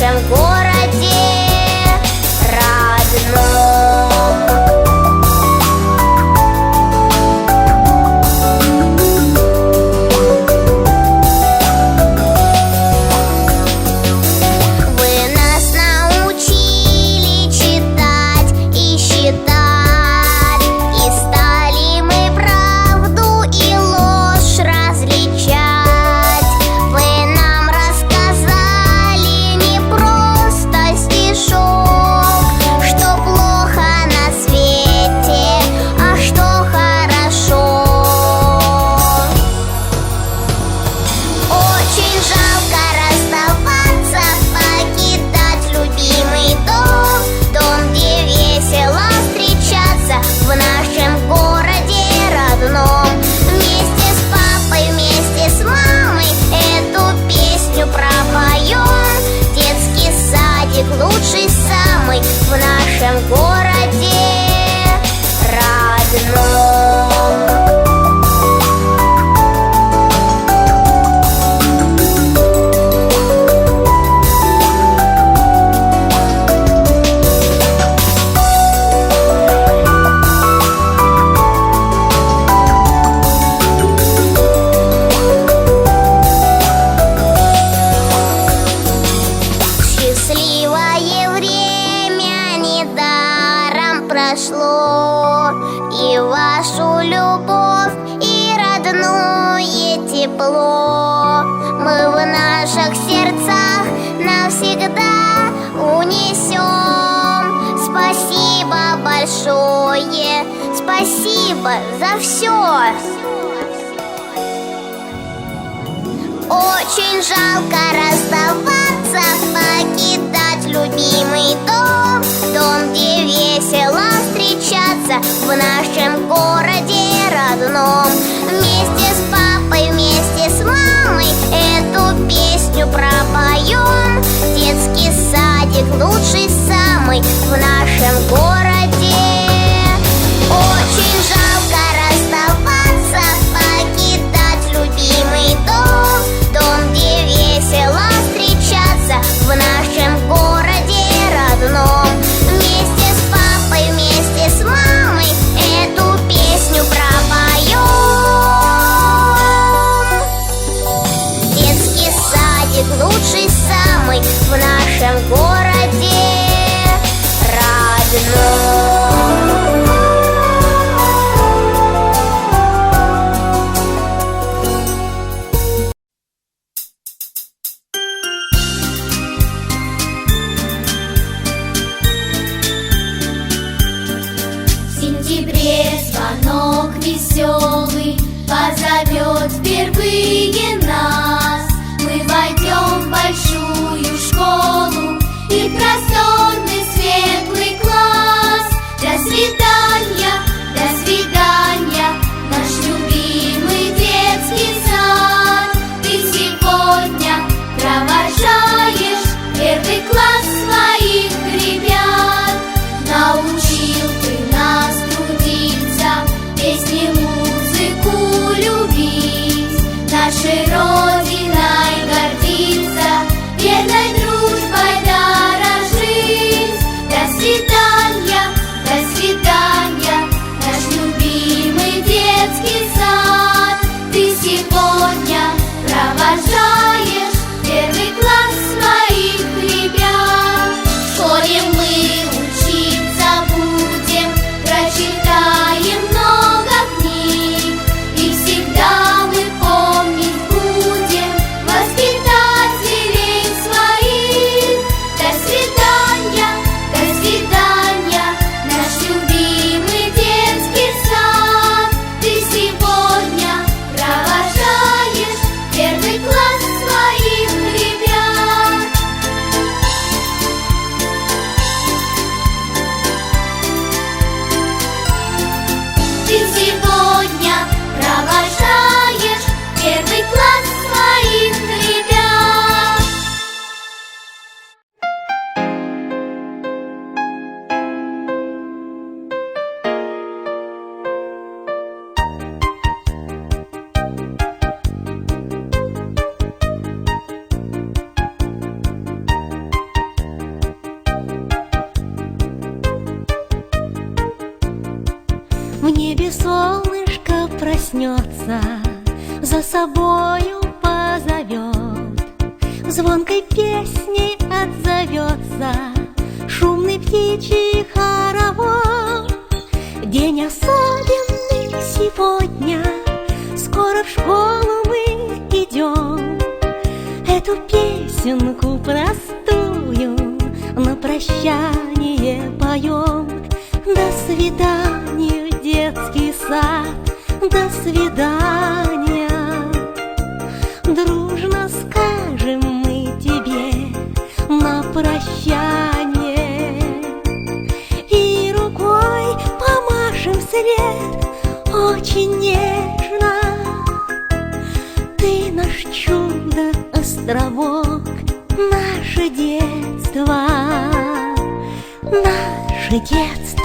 нашем городе родном. Вы нас научили читать и считать, и стали мы правду и ложь различать. Вы нам рассказали не просто стишок, что плохо на свете, а что хорошо. Очень жалко расставаться, покидать любимый дом, дом, где весело встречаться в нашем городе родном. Вместе с папой, вместе с мамой эту песню пропоем. Детский садик лучший самый в нашем городе родном. Счастливое время недаром прошло, и вашу любовь, и родное тепло мы в наших сердцах навсегда унесем. Спасибо большое, спасибо за все. Очень жалко расставаться, покидать любимый дом, дом, где весело встречаться в нашем городе родном. Вместе с папой, вместе с мамой эту песню пропоем. Детский садик лучший самый в нашем городе. Очень жалко расставаться, покидать любимый дом, дом, где весело встречаться в нашем городе родном. Вместе с папой, вместе с мамой эту песню пропоем. Детский садик лучший самый в нашем городе родном. В сентябре звонок веселый позовет впервые нас. Мы войдем в большую школу и просторный светлый класс. До свидания, наш любимый детский сад. Ты сегодня провожаешь первый класс своих ребят. Научил ты нас трудиться, песни, музыку любить. Наши вернется, за собою позовет, звонкой песней отзовется шумный птичий хоровод. День особенный сегодня, скоро в школу мы идем. Эту песенку простую на прощание поем. До свидания, детский сад, до свидания. Дружно скажем мы тебе на прощание и рукой помашем вслед очень нежно. Ты наш чудо-островок, наше детство, наше детство.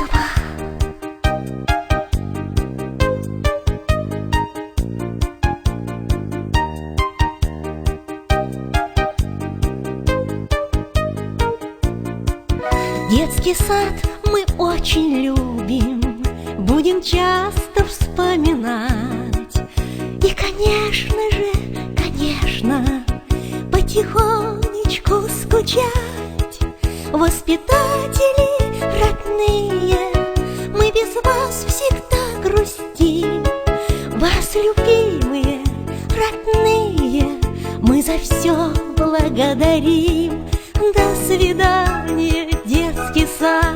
Детский сад мы очень любим, будем часто вспоминать. И, конечно же, конечно, потихонечку скучать. Воспитатели родные, мы без вас всегда грустим. Вас, любимые, родные, мы за все благодарим. До свидания, детский сад,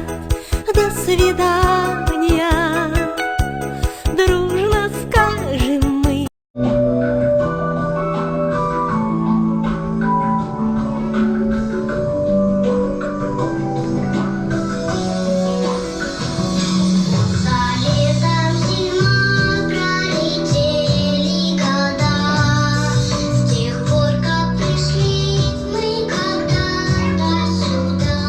до свидания. Дружно скажем мы. За летом зима пролетели года, с тех пор, как пришли мы когда-то сюда.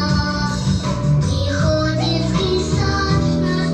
Тихо детский сад нас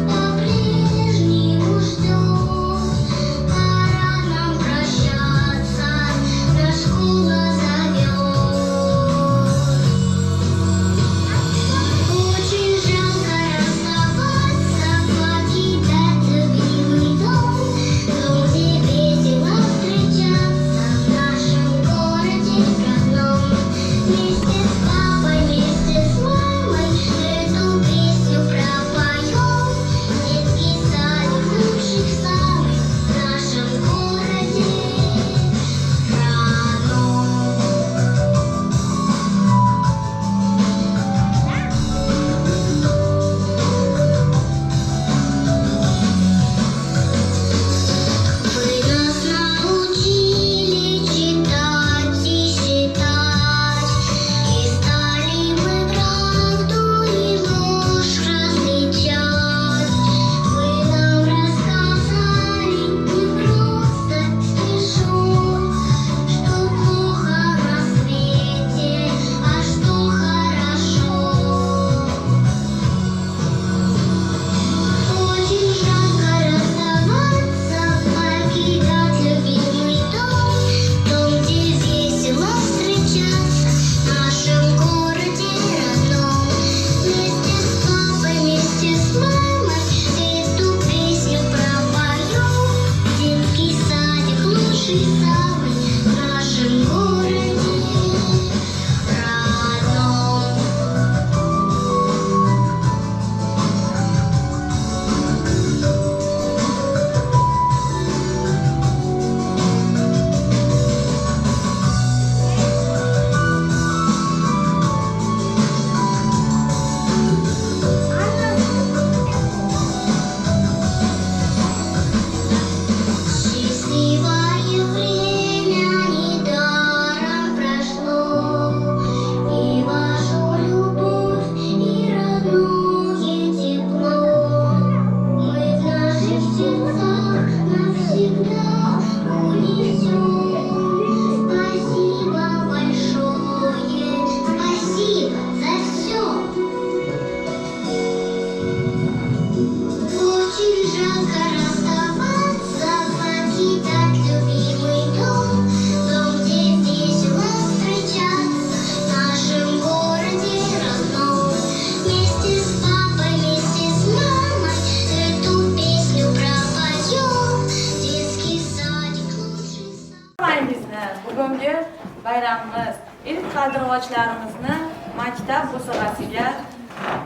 Qaldirg'ochlarimizni maktab bo'sag'asiga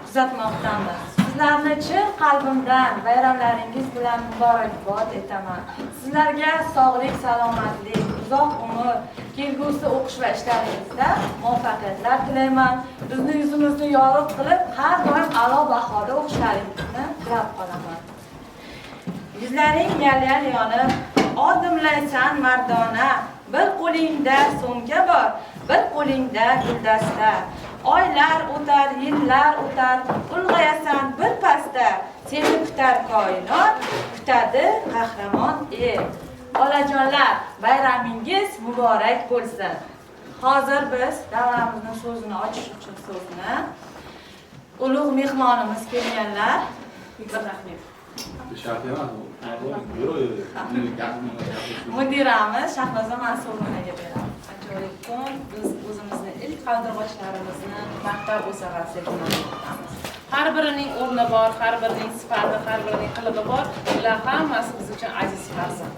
kuzatmoqdamiz. Sizlarni chin qalbimdan bayramlaringiz bilan muborakbod etaman. Sizlarga sog'lik, salomatlik, uzoq umr, kelgusi o'qish va ishlaringizda muvaffaqiyatlar tilayman. Bizni yuzimizni yorug' qilib, har doim a'lo bahoda o'qishlaringizni tilab qolaman. Yuzlaring yal-yal yonib, odimlaysan mardona. Bir qo'lingda so'mka bor, bir qo'lingda guldasta. Oylar o'tar, yillar o'tar, ulg'ayasan bir pasda. Seni kutar koinot, kutadi qahramon el. Bolajonlar, bayramingiz muborak bo'lsin. Hozir biz davramizni so'zini ochish uchun so'zni ulug' mehmonimiz kelganlar. Mudiramiz Shahnoza Mansurovaga beramiz. Ajoyib kun. Biz o'zimizni ilk qaldirg'ochlarimizni maktab bo'sag'asiga jo'natmoqdamiz. Har birining o'rni bor, har birining sifati, har birining qilig'i bor. Ular hammasi biz uchun aziz farzand.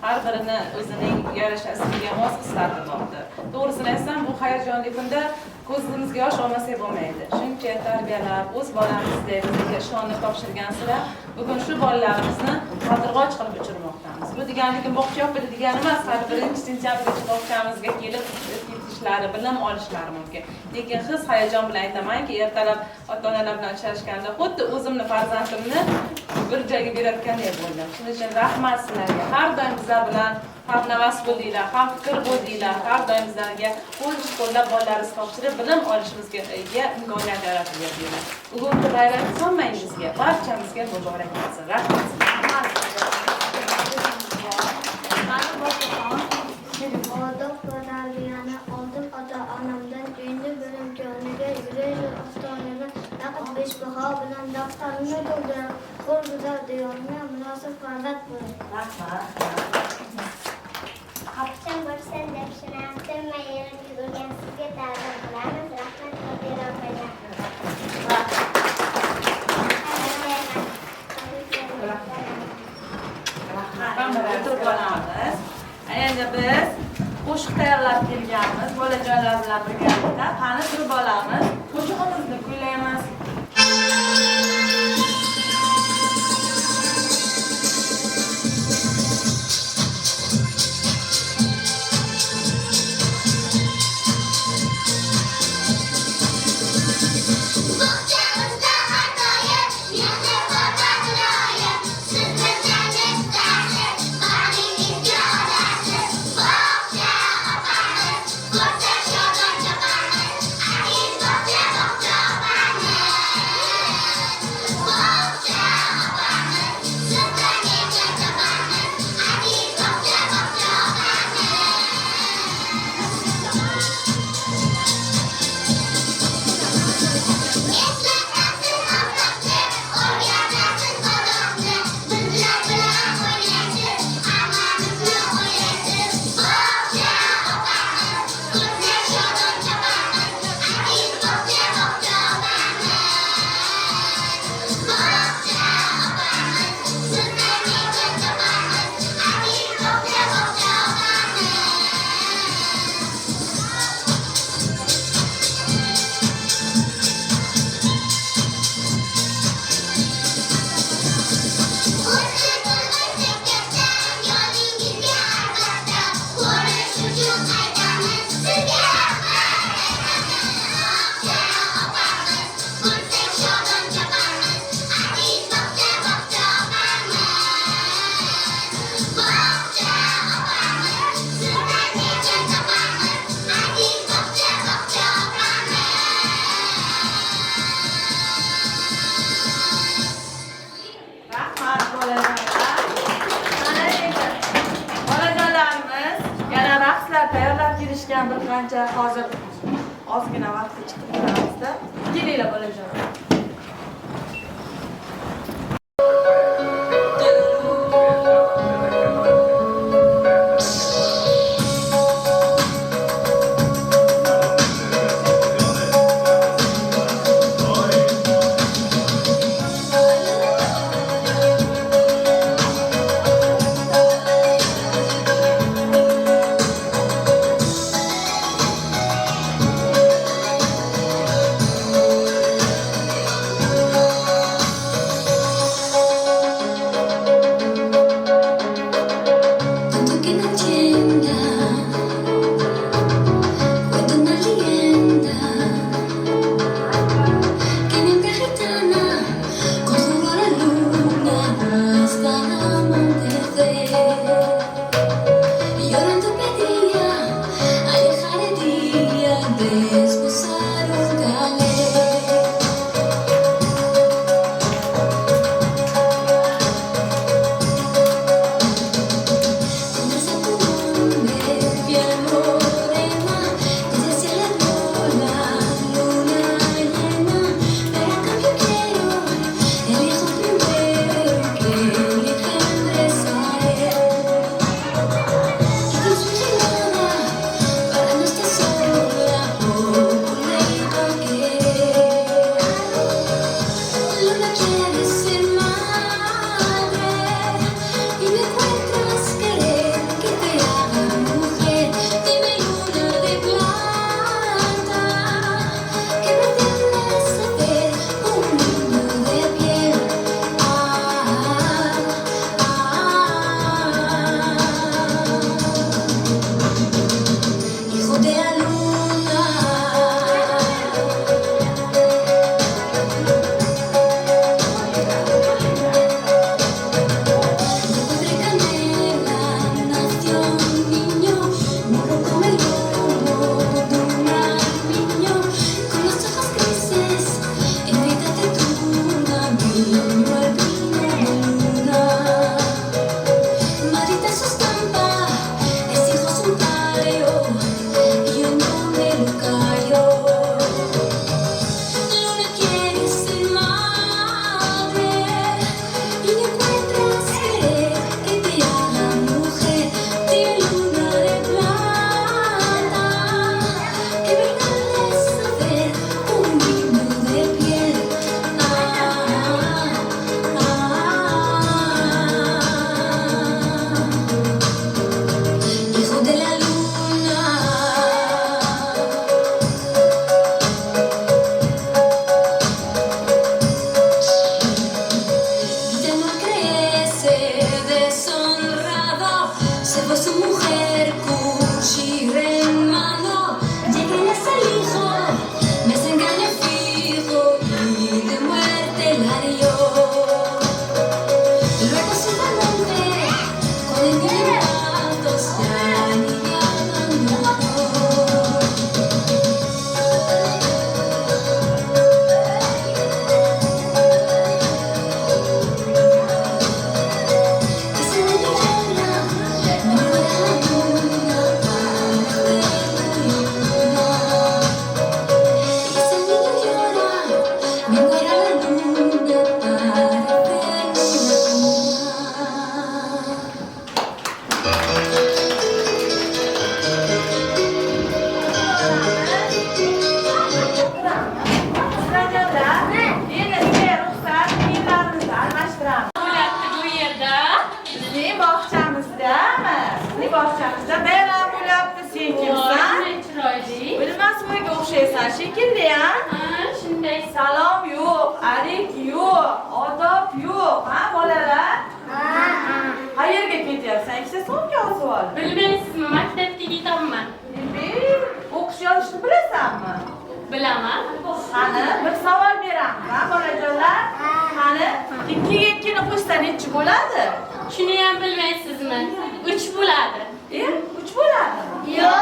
Har birini o'zining yarasha ismiga mos hislati bordir. To'g'risini aytsam, bu hayajonli kunda ko'zimizga yosh olmasak bo'lmaydi. Shuncha tarbiyalab, o'z bolamizdek bizga ishonib topshirgansizlar, bugun shu bolalarimizni qaldirg'och qilib uchirmoqdamiz. Bu degani bog'cha yopildi degani emas, hali 1-sentyabrgacha bog'chamizga kelib ketishlari, bilim olishlari mumkin. Lekin his hayajon bilan aytamanki, ertalab ota-onalar bilan uchrashganda xuddi o'zimni farzandimni bir joyga berayotgandek bo'ldim. Shuning uchun rahmat sizlarga. Har doim bizlar bilan hamnavas bo'ldinglar, ham fikr bo'ldinglar, har doim bizlarga qo'llab bolalarimizni topshirib, bilim olishimizga imkoniyat yaratib berdinglar. Bugungi bayram hammangizga, barchamizga muborak bo'lsin. Rahmat. Odob va tarbiyani oldim ota-onamdan, endi bilim koniga yurish ostonini naqd 5 baho bilan daftarimni to'ldirib, qo'l buzar diyorni munosib farzand bo'ling. Rahmat. Qopcham bo'lsin deb shinam, tinmay yerib yugurgan sizga ta'zim qilamiz. Rahmat, Xotira opajon. Rahmat. O'tirib olamiz. Endi biz qo'shiq tayyorlab kelganmiz bolajonlar bilan birgalikda. Qani turib olamiz. Qo'shig'imizni kuylaymiz. Bog'chamizda har doim mehr va badroyim, sizni tanitasiz, bag'ringizga olasiz. Bog'cha opamiz, ko'rsa shodon chopamiz, aziz bog'cha, bog'cha opamiz. Bog'cha opamiz, sizdan mehr topamiz, aziz bog'cha, bog'cha opamiz. Eslatasiz oftobni, o'rgatasiz odobni, bizlar bilan o'ynaysiz, hammamizni o'ylaysiz. Bog'cha opamiz, ko'rsa shodon chopamiz, aziz bog'cha, bog'cha opamiz. Bog'cha opamiz, sizdan mehr topamiz, aziz bog'cha, bog'cha opamiz. O'rta yoningizga albatta ko'rish uchun qaytamiz. Sizga rahmat aytamiz. Bog'cha opamiz, ko'rsak shodon chopamiz, aziz bog'cha, bog'cha opamiz. Bog'cha opamiz, sizdan mehr topamiz, aziz bog'cha, bog'cha opamiz. Rahmat bolajonlar. Mana endi bolajonlarimiz yana raqslar tayyorlab kelishgan bir qancha. Hozir ozgina vaqtga chiqib turamizda. Kelinglar bolajonlar. Bilmasvoyga o'xshaysan shekilli, a? Ha, shunday. Salom yo'q, alik yo'q, odob yo'q, ha bolalar? Qayerga ketyapsan? Ikkita sumka osib olib. Bilmaysizmi, maktabga ketaman. O'qish yozishni bilasanmi? Bilaman. Qani, bir savol beramiz, ha bolajonlar? Qani, 2 ga 2 ni qo'shsa nechi bo'ladi? Shuni ham bilmaysizmi? 3 bo'ladi. 3 bo'ladimi? Yo'q.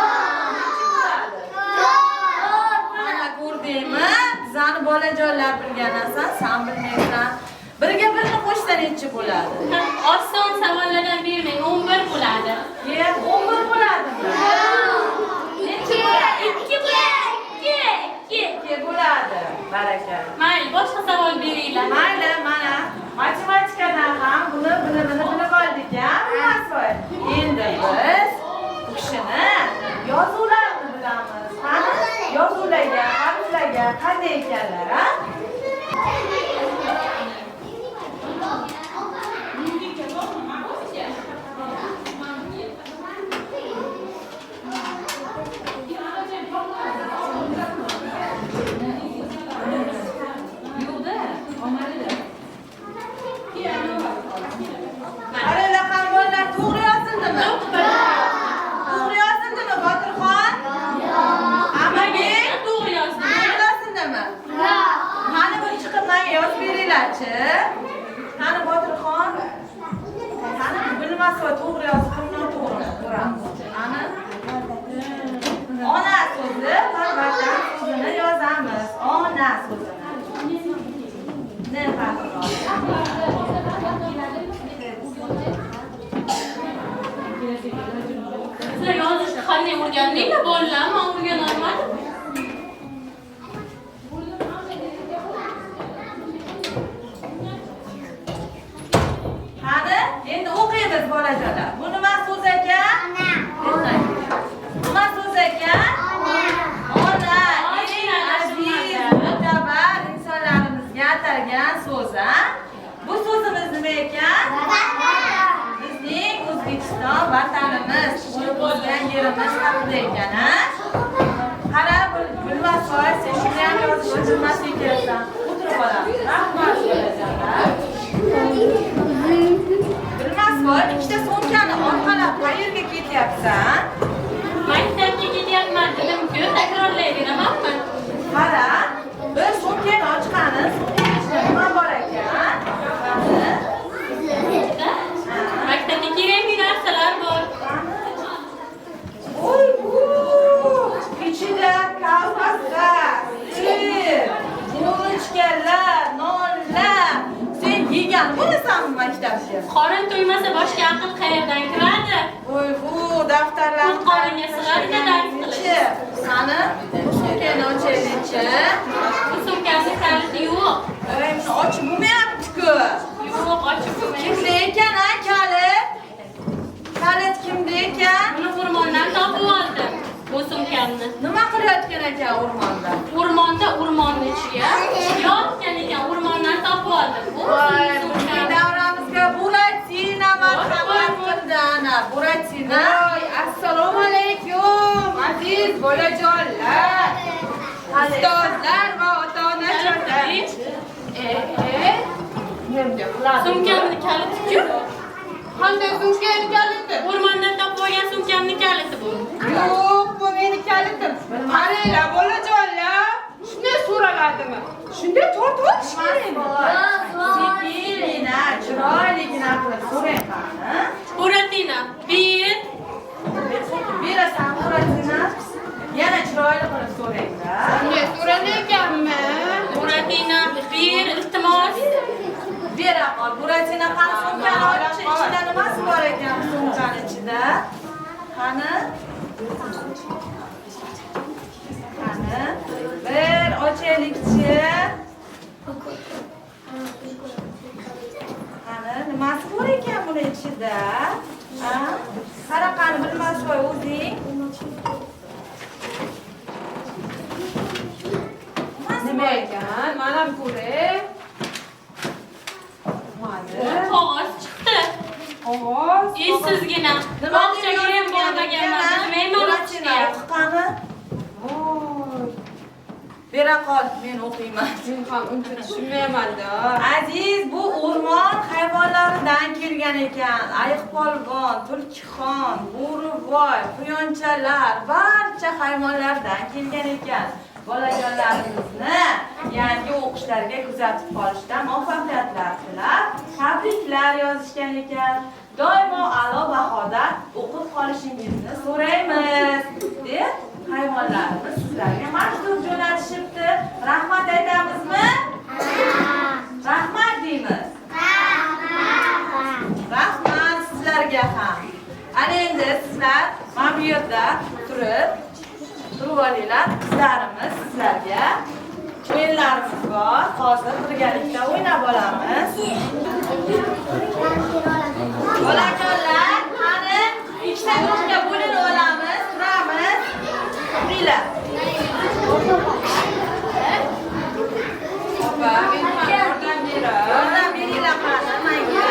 Mana ko'rdingmi? Bizani bolajonlar bilgan narsa, sen bilmaysan. Birga birni qo'shsa nechi bo'ladi? Oson savollardan bermang, 11 bo'ladi. 11 bo'ladimi? Nechi bo'ladi? 2 bo'ladi. 2. 2 bo'ladi. Barakalla. Mayli, boshqa savol beringlar. Mayli, mana matematikadan ham buni bilib oldik, a? Bilmasvoy. Endi biz bu kishini yozuvlarini bilamiz. Qani yozuvlarga, harflarga qanday ekanlar, a? Qaranglar, bolalar, to'g'ri yozildimi? To'g'ri yozildimi, Botirxon? Amabek, To'g'ri yozdim. to'g'ri yozildimi? Qani bir chiqib menga yozib beringlarchi. Qani Botirxon? Qani bilmasa to'g'ri yozibmi, noto'g'rimi ko'ramiz. Qani? Ona so'zi va vatan so'zini yozamiz. Ona so'zini. N harfini Sizlar yozishni qanday o'rgandinglar bolalar? Men o'rgana olmadim. Qani, endi o'qiymiz bolajonlar. Bu nima so'z ekan? Ona. Nima so'z ekan? Ona. Eng aziz, mo'tabar insonlarimizga atalgan so'z, a? Bu so'zimiz nima ekan? Bizning O'zbekiston vatanimiz, tug'ilib o'sgan yerimiz haqida ekan, a? Qara, bilmasvoy, sen shuni ham yozishni bilmas ekansan. O'tirib olamiz. Rahmat bolajonlar. Bilmasvoy, ikkita sumkani orqalab qayerga ketyapsan? Maktabga ketyapman dedim-ku, takrorlayveramanmi? Qara, bir sumkani ochqani, sumkani ichida nima bor ekan? Qani? Maktabga kerakli narsalar bor. Voy, bu ichida kolbasa, sir, bulochkalar, nonlar. Sen yegan bo'lasanmi maktabga? Qorin to'ymasa boshga aql qayerdan kiradi? Voy, bu daftarlar To'q qoringa sig'adimi dars qilish? Qani, bu sumkani ochaylikchi. Bu sumkani kaliti yo'q. Voy, buni ochib bo'lmayapti-ku. Yo'q, ochib bo'lmaydi. Kimda ekan, a, kalit? Kalit kimda ekan? Buni o'rmondan topib oldim. Bu sumkamni. Nima qilayotgan ekan o'rmonda? O'rmonda, o'rmonni ichiga yotgan ekan, o'rmondan topib oldim. Bu Voy, bizning sumkam. davramizga Buratina marhamat qildi ana, Buratina. Voy, assalomu alaykum aziz bolajonlar, ustozlar va ota-onalar. Nimga qiladi? Sumkamni kaliti-ku. Qanday sumkani kaliti? O'rmondan topib olgan sumkamni kaliti bu. Yo'q, bu meni kalitim. Qaranglar, bolajonlar, shunday so'raladimi? Shunday tortib olish kerakmi? Sekingina, chiroyligina qilib so'rang qani. Buratina, bir. Berasan Buratina. Yana chiroyli qilib so'ranglar. Shunday so'ralayotganmi? Buratina, bir, iltimos. Bera qol. Buratina qani sumkani ochchi, ichida nimasi bor ekan sumkani ichida? Qani? Qani? Bir ochaylikchi. Qani, nimasi bor ekan buni ichida? Ha? Qara, qani bilmasvoy o'zing. Nima ekan? Mana ham ko'ray. Mana Qog'oz chiqdi. qog'oz. Essizgina. Nima Bog'chaga ham bormaganman, bilmayman Buratina o'qishni. o'qi qani. Voy. Bera qol, men o'qiyman. Men ham uncha tushunmayman-da. Aziz, bu o'rmon hayvonlaridan kelgan ekan. Ayiqpolvon, tulkixon, bo'rivoy, quyonchalar, barcha hayvonlardan kelgan ekan. Bolajonlarimizni yangi o'qishlarga kuzatib qolishda muvaffaqiyatlar tilab, tabriklar yozishgan ekan. Doimo a'lo bahoda o'qib qolishingizni so'raymiz, deb hayvonlarimiz sizlarga maktub jo'natishibdi. Rahmat aytamizmi? Rahmat deymiz. Rahmat sizlarga ham. Ana endi sizlar mana bu yerda turib olinglar. Qizlarimiz sizlarga o'yinlarimiz bor. Hozir birgalikda o'ynab olamiz. Bolajonlar, qani ikkita guruhga bo'linib olamiz, turamiz. Turinglar. Opa, men ham yordam beray. Yordam beringlar qani menga.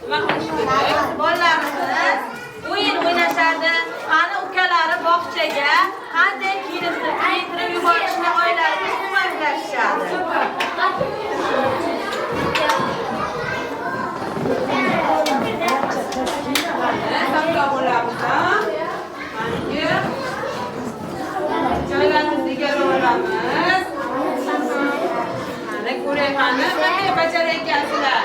Nima qilish kerak? Bolalarimiz o'yin o'ynashadi. Qani ukalari bog'chaga qanday kiyintirib yuborishni oilalari ko'maklashishadi. Saflab olamiz, ha? Mana joylarimizni egallab olamiz. Mana ko'ray, qani qanday bajarayotgansizlar.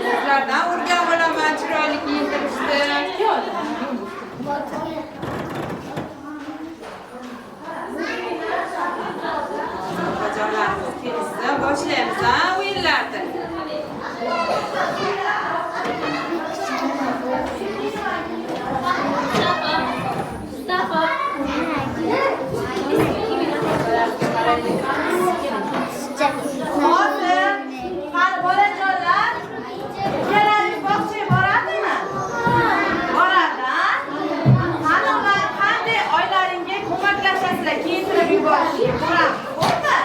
Sizlardan o'rganib olaman chiroyli kiyintirishni. Opajonlarimiz kelishsin, boshlaymiz, ha, o'yinlarni. Mustafa. Hozir qani bolajonlar, ukalaringiz bog'chaga boradimi? Boradi, ha? Qani ular qanday oylaringga ko'maklashasizlar kiyintirib yuborishga ko'ramiz, xo'pmi?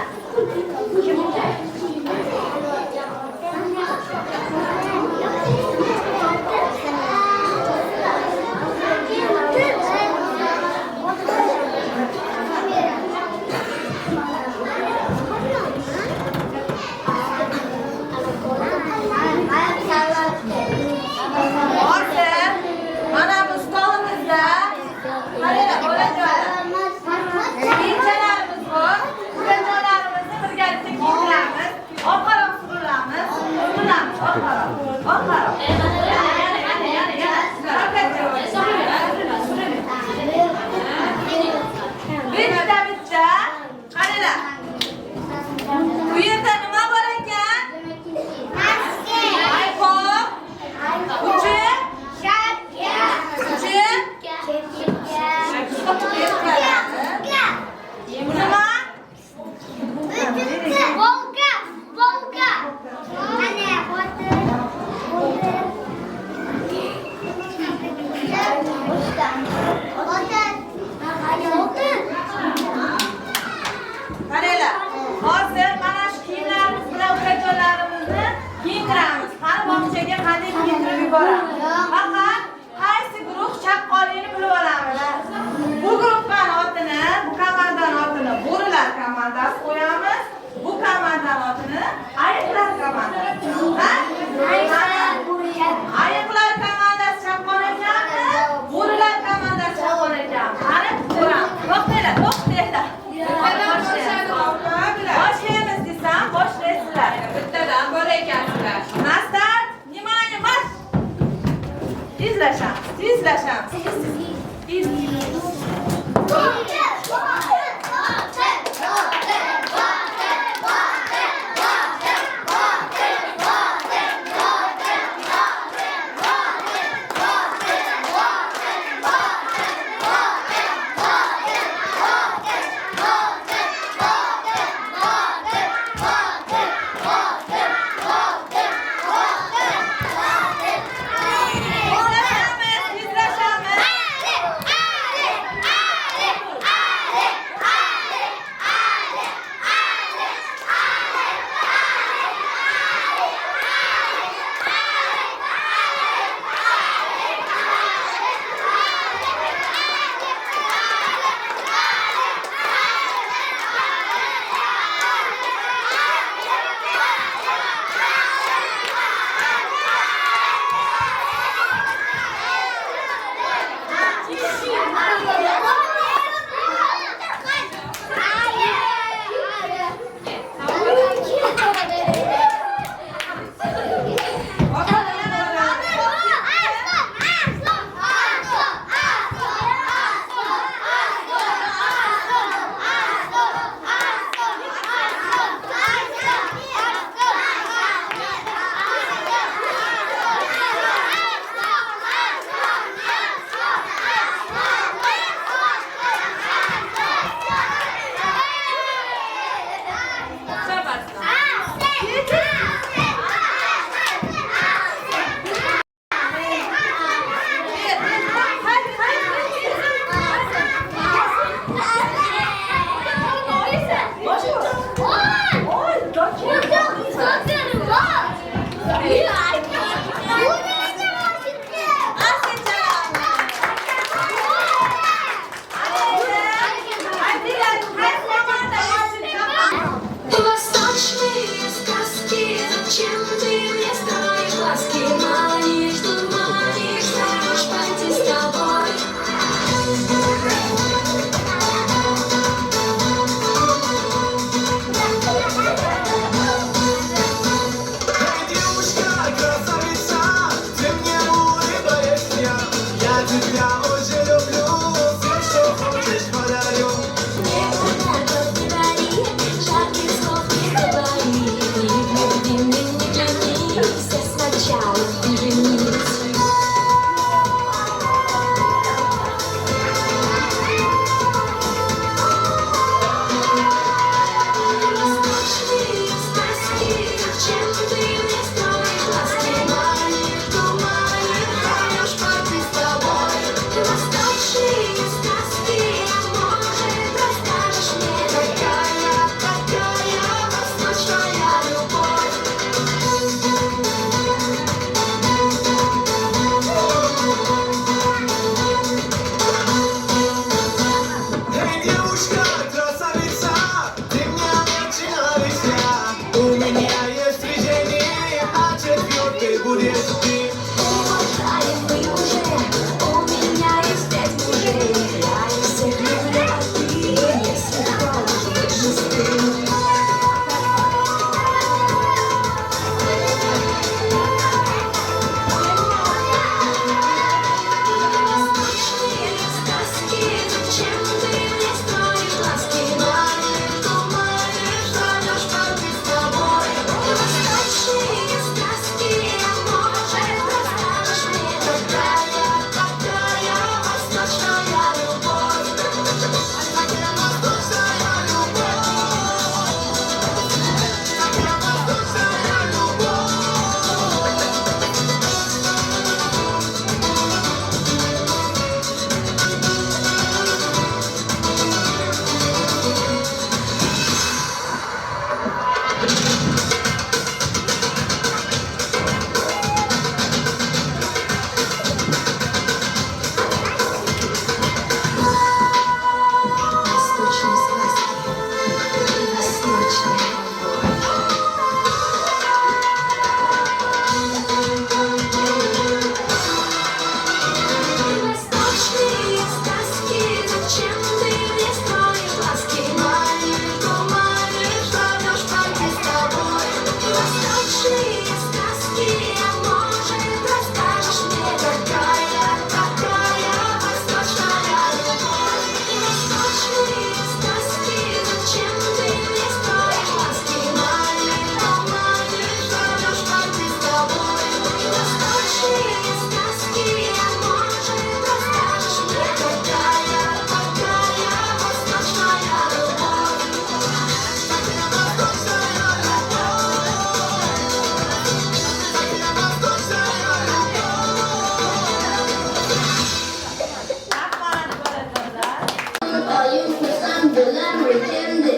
Olarmikindi?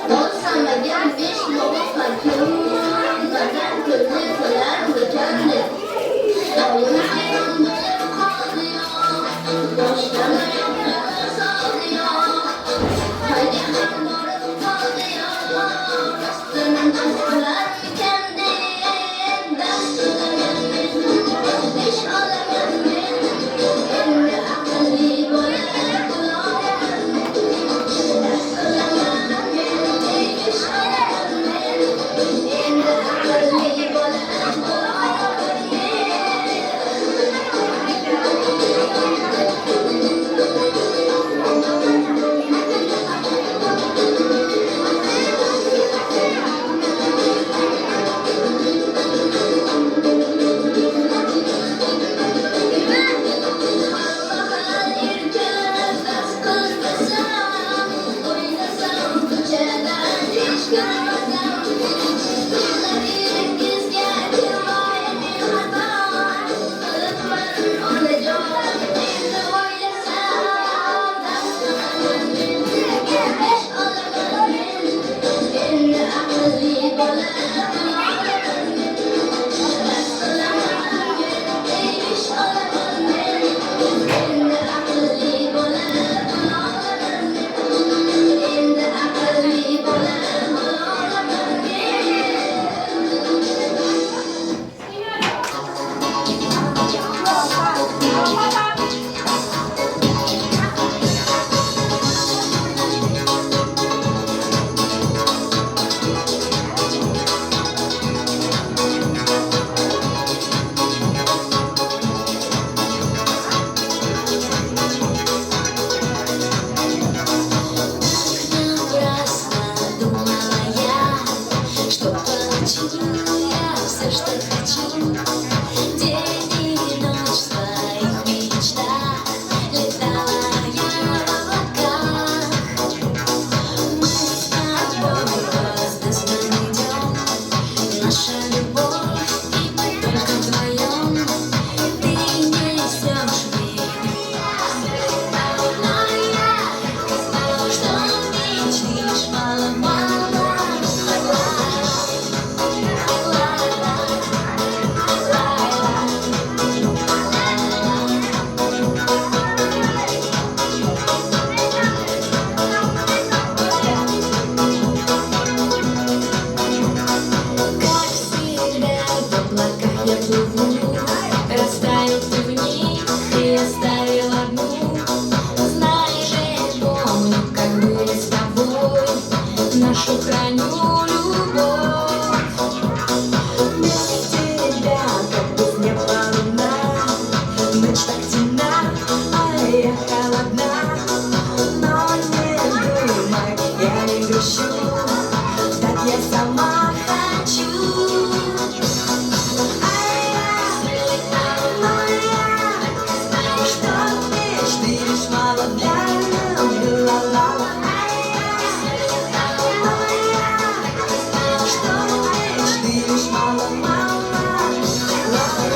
Bo'lsam agar besh bo'g'iz hokim, birdan ko'zni to'larmikandi? Oyim hayron bo'lib qoldi-yo, boshdan oyoqqa soldi-yo, toyga ham borib qoldi-yo, rostdan dast qilarmikandi? Dast qilaman men, besh olaman men, endi aqlli bola bo'laman men. Dast qilaman men, besh olaman men, endi aqlli bola bo'laman men. Har erkalar dast qilmasam, o'ynasam ko'chada hech ko'rmasam, ko'zlaringizga kirmay men xato qilibman, onajon, endi o'ylasam, dast qilaman men, besh olaman men, endi aqlli bola bo'laman men. Dast qilaman men, besh olaman men, endi aqlli bola bo'laman men, endi aqlli bola bo'laman men. Напрасно думала я, что получу я все, что хочу. День и ночь в своих мечтах летала я в облаках. Мы с тобой по звездам идем, наша любовь, и мы только вдвоем. Ты несешь меня, но я так и знала, что мечты лишь мало-мало. Как всегда в облаках я плыву, растаял ты в них и оставил одну. Знай же, помню, как были с тобой, нашу храню любовь. Без тебя, как без неба луна, ночь так темна, а я холодна. Но не думай, я не грущу, так я сама хочу. А я, но я, что мечты лишь мало для любви, ла-ла-ла. Но я, что мечты лишь мало-мало, ла-ла.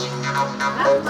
Rahmat.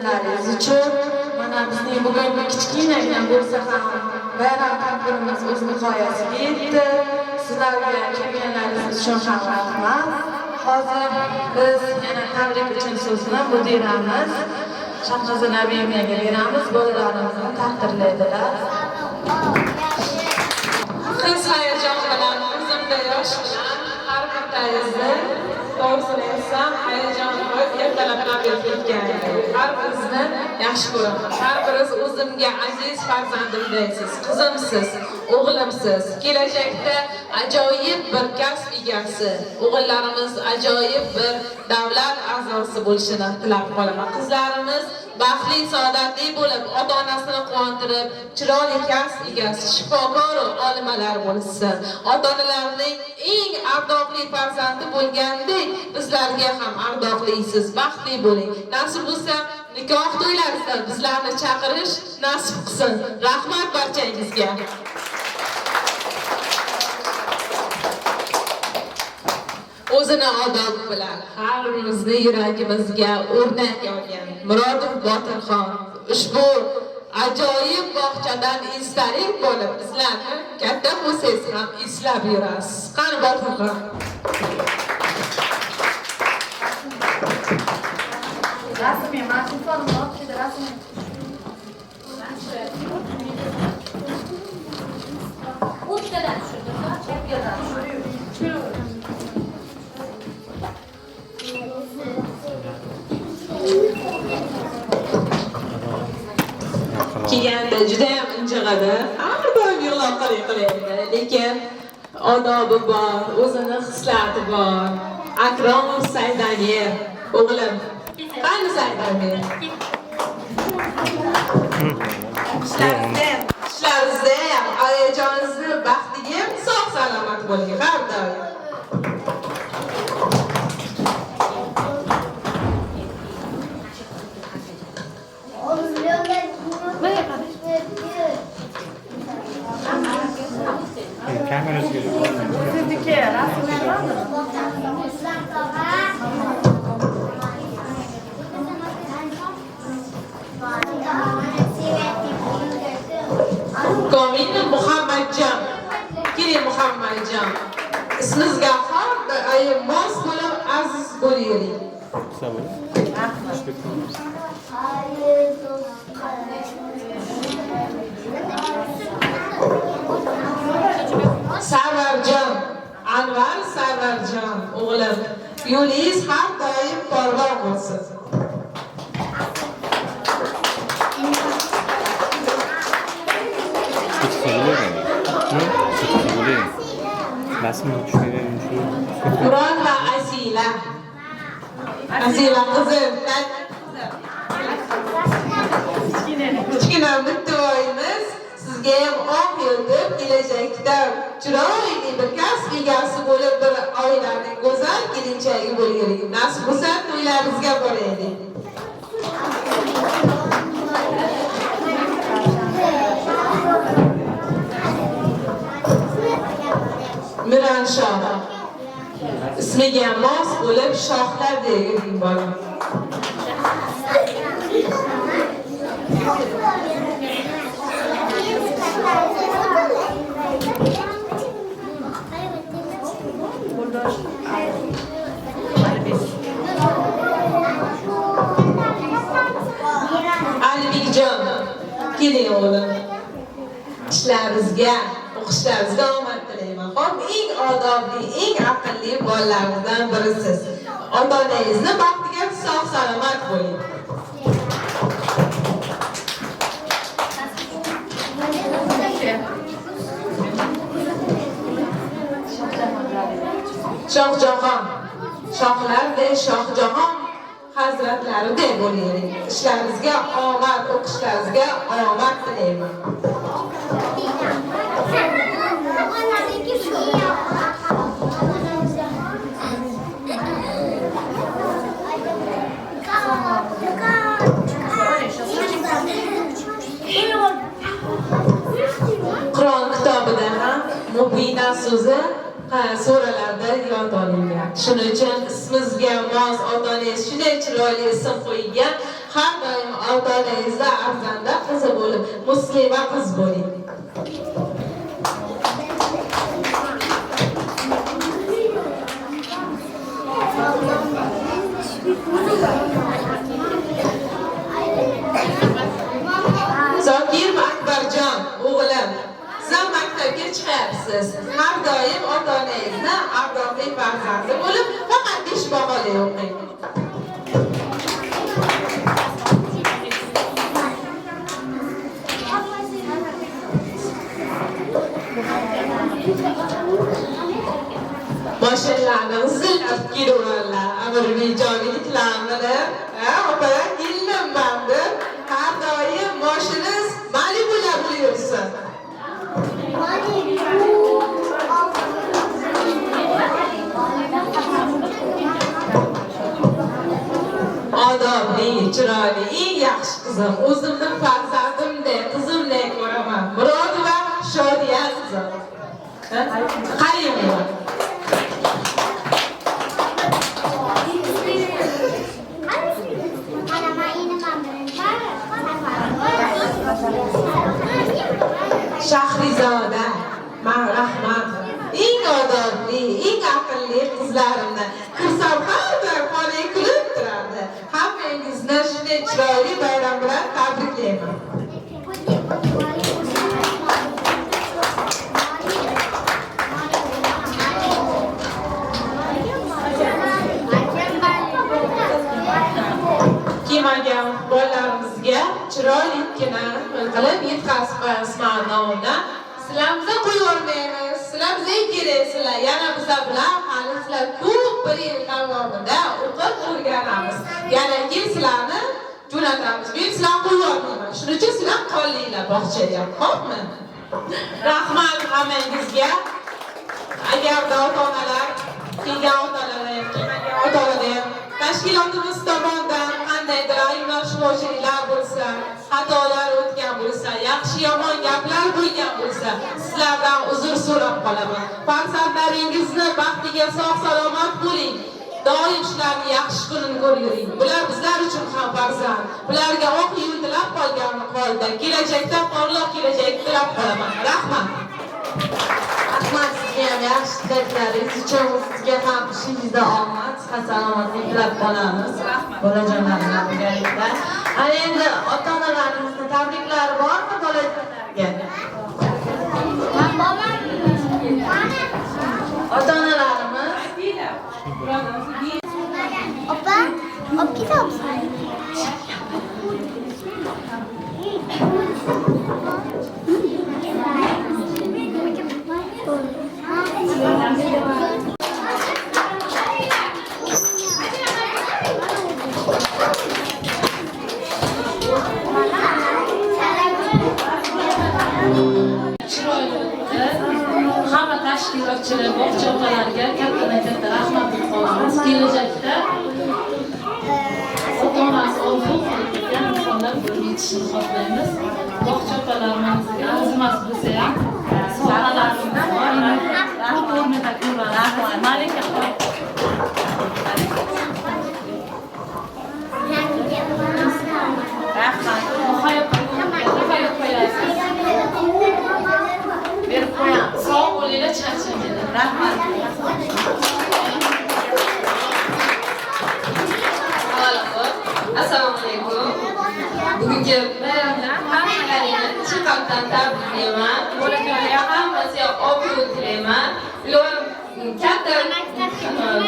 Kelganlaringiz uchun. Mana bizning bugun kichkinagina bo'lsa ham bayram tadbirimiz o'z nihoyasiga yetdi. Sizlarga kelganlaringiz uchun ham rahmat. Hozir biz yana tabrik uchun so'zni mudiramiz Shahnoza Nabiyevnaga beramiz. Bolalarimizni taqdirlaydilar. His hayajon bilan, o'zimda yosh bilan har bittangizni, to'g'risini aytsam, hayajon qo'yib ertalabdan beri ketgan. Har biringizni yaxshi ko'raman. Har biringiz o'zimga aziz farzandimdaysiz, qizimsiz, o'g'limsiz. Kelajakda ajoyib bir kasb egasi, o'g'illarimiz ajoyib bir davlat a'zosi bo'lishini tilab qolaman. Qizlarimiz baxtli, saodatli bo'lib, ota-onasini quvontirib, chiroyli kasb egasi, shifokor va olimalar bo'lsin. Ota-onalarning eng ardoqli farzandi bo'lgandek, bizlarga ham ardoqlisiz, baxtli bo'ling. Nasib bo'lsa, nikoh to'ylaringizda bizlarni chaqirish nasib qilsin. Rahmat barchangizga. O'zini odob bilan har birimizni yuragimizga o'rnak olgan Murodov Botirxon ushbu ajoyib bog'chadan esdalik bo'lib bizlarni katta bo'lsangiz ham eslab yurasiz. Qani Botirxon? Rasmiy, mana telefonimni olib keldi, rasmiy. O'tkadan tushirdi, Chapkadan tushirib. Kelganda juda ham injig'adi. Har doim yig'lab qilaydi, lekin odobi bor, o'zini hislati bor. Akromov Saidamir o'g'lim. Qani Saidamir? Ishlaringizda ham, oyijoningizni baxtiga ham sog' salomat bo'ling har doim. Sizniki rasmlarmi? Komil Muhammadjon. Keling Muhammadjon. Ismingizga har doim mos bo'lib, aziz bo'lavering. Sarvarjon, Anvar Sarvarjon o'g'lim, yo'lingiz har doim porloq bo'lsin. Quron va Asila. Asila qizim, kichkina mittivoyimiz sizga ham oq yo'l deb kelajakda chiroyli bir kasb egasi bo'lib bir oilaning go'zal kelinchagi bo'laylik. Nasib bo'lsa to'ylarimizga boraylik. Miranshon ismiga mos bo'lib shohlardek yuring bolam. Alibekjon, keling o'g'lim. Ishlaringizga, o'qishlaringizga omad tilayman. Xo'p, eng odobli, eng aqlli bolalardan birisiz. Ota-onangizni baxtiga sog' salomat bo'ling. Shohjahon, shohlardek Shohjahon hazratlaridek bo'ling. Ishlaringizga omad, o'qishlaringizga omad tilayman. Qur'on kitobida ham mubina so'zi suralarda yod olingan. Shuning uchun ismimizga mos ota-onangiz shunday chiroyli ism qo'ygan. Har doim ota-onangizni arzanda qizi bo'lib, muslima qiz bo'ling. Zokir Akbarjon, o'g'lim, siz ham maktabga chiqyapsiz. Har doim ota-onangizni ardoqli farzandi bo'lib, faqat 5 baholi o'qing. Mashinalarni zillab kelaveradilar. Amirbekjon yigitlarni, ha, opalar kelinman deb har doim moshingiz Malibular bo'lib yursin. Odobli, chiroyli, eng yaxshi qizim, o'zimning farzandimdek, qizimdek ko'raman. Murodova Shodiya qizim. Qarang. Shahrizoda, rahmat. Eng odobli, eng aqlli qizlarimni kirsam har doim xonaga kulib turardi. Hammangizni shunday chiroyli bayram bilan tabriklayman. Kelmagan bolalarimizga chiroylikkina qilib yetkazib qo'yamiz nomidan. Sizlar bizni qo'yib yubormaymiz. Sizlar bizga keraksizlar. Yana bizlar bilan hali sizlar ko'p bir yil davomida o'qib o'rganamiz. Yana keyin sizlarni jo'natamiz. Men sizlarni qo'yib yubormayman. Shuning uchun sizlar qolinglar bog'chaga. Xo'pmi? Rahmat hammangizga. Agarda ota-onalar, kelgan ota-onalar ham, kelmagan ota-onalar ham tashkilotimiz tomonidan qandaydir anglashilmovchiliklar bo'lsa, xatolar o'tgan bo'lsa, yaxshi yomon gaplar bo'lgan bo'lsa, sizlardan uzr so'rab qolaman. Farzandlaringizni baxtiga sog' salomat bo'ling. Doim shularni yaxshi kunini ko'rib yuring. Bular bizlar uchun ham farzand. Bularga oq yo'l tilab qolganni qoldi. Kelajakda porloq kelajak tilab qolaman. Rahmat. Rahmat sizga ham yaxshi tilaklaringiz uchun, sizga ham ishingizda omad, sihat salomatlik tilab qolamiz. Bolajonlar bilan birgalikda. Ana endi ota-onalarimizni tabriklari bormi bolajonlarga? Ota-onalarimiz Opa, olib ketamiz. Chiroyli o'tdi. Hamma tashkilotchilar, bog'cha opalariga kattadan-katta rahmat deb qolamiz. Kelajakda ota-onasi orzu qilib ketgan insonlar bo'lib yetishishini xohlaymiz. Bog'cha opalarimizga arzimas bo'lsa ham sovg'alarimiz bor. Rahmat o'rnida ko'ramiz. Malika Rahmat. Nihoyat qo'yasiz. Berib qo'yamiz. Sog' bo'linglar, charchamanglar. Rahmat. Assalomu alaykum. Bugungi bayram bilan hammalaringni chin qalbdan tabriklayman. Bolajonlar hammasiga obro' tilayman. Ilohim katta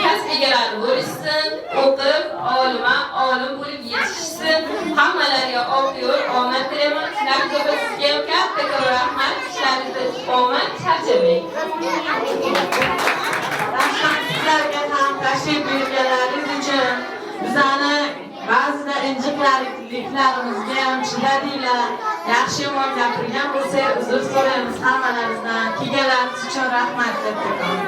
kasb egalari bo'lishsin, o'qib, olima, olim bo'lib yetishsin. Hammalariga obro', omad tilayman. Nargiza opa, sizga ham kattakon rahmat. Ishlaringizda omad, charchamang. Rahmat sizlarga ham tashrif buyurganlaringiz uchun. Bizani ba'zida injiqliklarimizga ham chidadinglar. Yaxshi yomon gapirgan bo'lsak, uzr so'raymiz hammalaringizdan. Kelganlaringiz uchun rahmat kattakon.